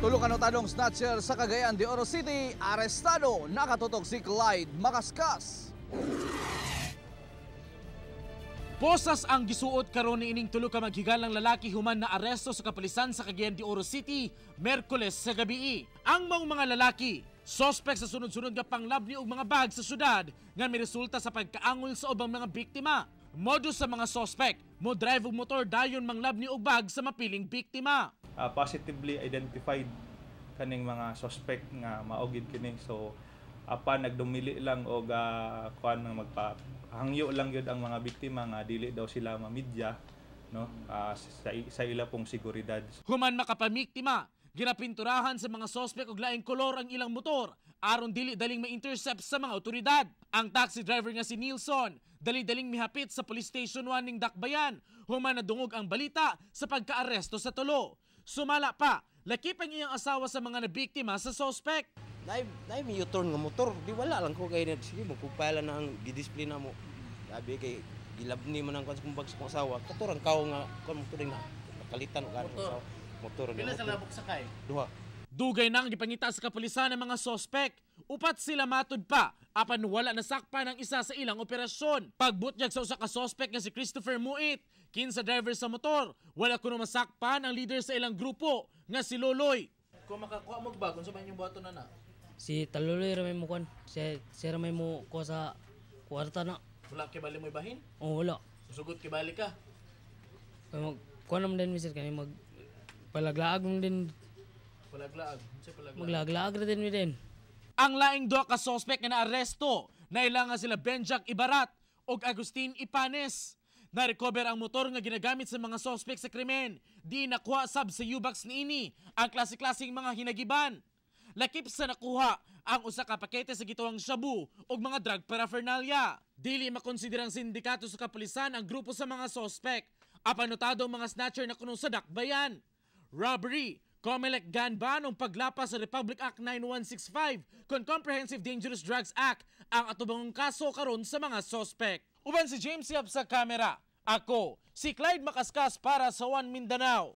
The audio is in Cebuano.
Tulo ka notadong snatcher sa Cagayan de Oro City, arestado. Nakatutok si Clyde Makaskas. Posas ang gisuot karon ni ining tulo ka maghigalang lalaki human na aresto sa kapulisan sa Cagayan de Oro City Merkules sa gabii. Ang maong mga lalaki, sospek sa sunod-sunod nga panglabni og mga bag sa syudad nga miresulta sa pagkaangol sa ubang mga biktima. Modus sa mga sospek, mo drive og motor dayon manglabni og bag sa mapiling biktima. Positively identified kaning mga suspect nga mao gid kini. So apan nagdumili lang og kuan nga magpahangyo lang gyud ang mga biktima nga dili daw sila mamidya, no, sa ila pong seguridad. Human makapamiktima, ginapinturahan sa mga sospek og laing kolor ang ilang motor aron dili daling ma-intercept sa mga otoridad. Ang taxi driver nga si Nilson, dali-daling mihapit sa Police Station 1 ning Dakbayan human nadungog ang balita sa pagkaaresto sa tulo. Sumala pa, lakip ang iyang asawa sa mga nabiktima sa sospek. Naay may U-turn nga motor, di wala lang ko kay sige mo kupala na ang gidisplay na mo. Sabi kay gilabni man ang kwan sa kong bag sa kong asawa. Katurang kaw nga kon motor na nakalitan og motor. Motor. Pila sa labok sakay? Duha. Dugay nang gipangita sa kapulisan ang mga sospek. Upat sila matud pa, apan wala nasakpan ang isa sa ilang operasyon. Pagbutyag sa usa ka sospek nga si Christopher Muit, kinsa driver sa motor, wala kuno masakpan ang leader sa ilang grupo nga si Loloy. Kung makakuha mo bag, unsa man yung buhaton na na? Si Taluloy ra may mo kuan. Si siya ra may mo kuha sa kwarta na. Wala kay bali mo ibahin? Oh, wala. Susugot kay bali ka. Kay mag kuan naman din mi, sir, kani mag palaglaag man din. Palaglaag. Unsa palaglaag? Maglaag-laag ra din mi din. Ang laing duha ka sospek nga naaresto, naila nga sila Benjack Ibarat ug Agustin Ipanes. Na-recover ang motor nga ginagamit sa mga sospek sa krimen. Di nakuha sab sa U-Box niini ang klase-klaseng mga hinagiban. Lakip sa nakuha ang usa ka pakete sa gituwang shabu ug mga drug paraphernalia. Dili makonsiderang sindikato sa kapulisan ang grupo sa mga sospek. Apan notado ang mga snatcher na kuno sa Dakbayan. Robbery, Comelec gun ban ug paglapas sa Republic Act 9165 kon Comprehensive Dangerous Drugs Act ang atubangong kaso karon sa mga sospek. Uban si James Yap sa kamera. Ako, si Clyde Makaskas para sa One Mindanao.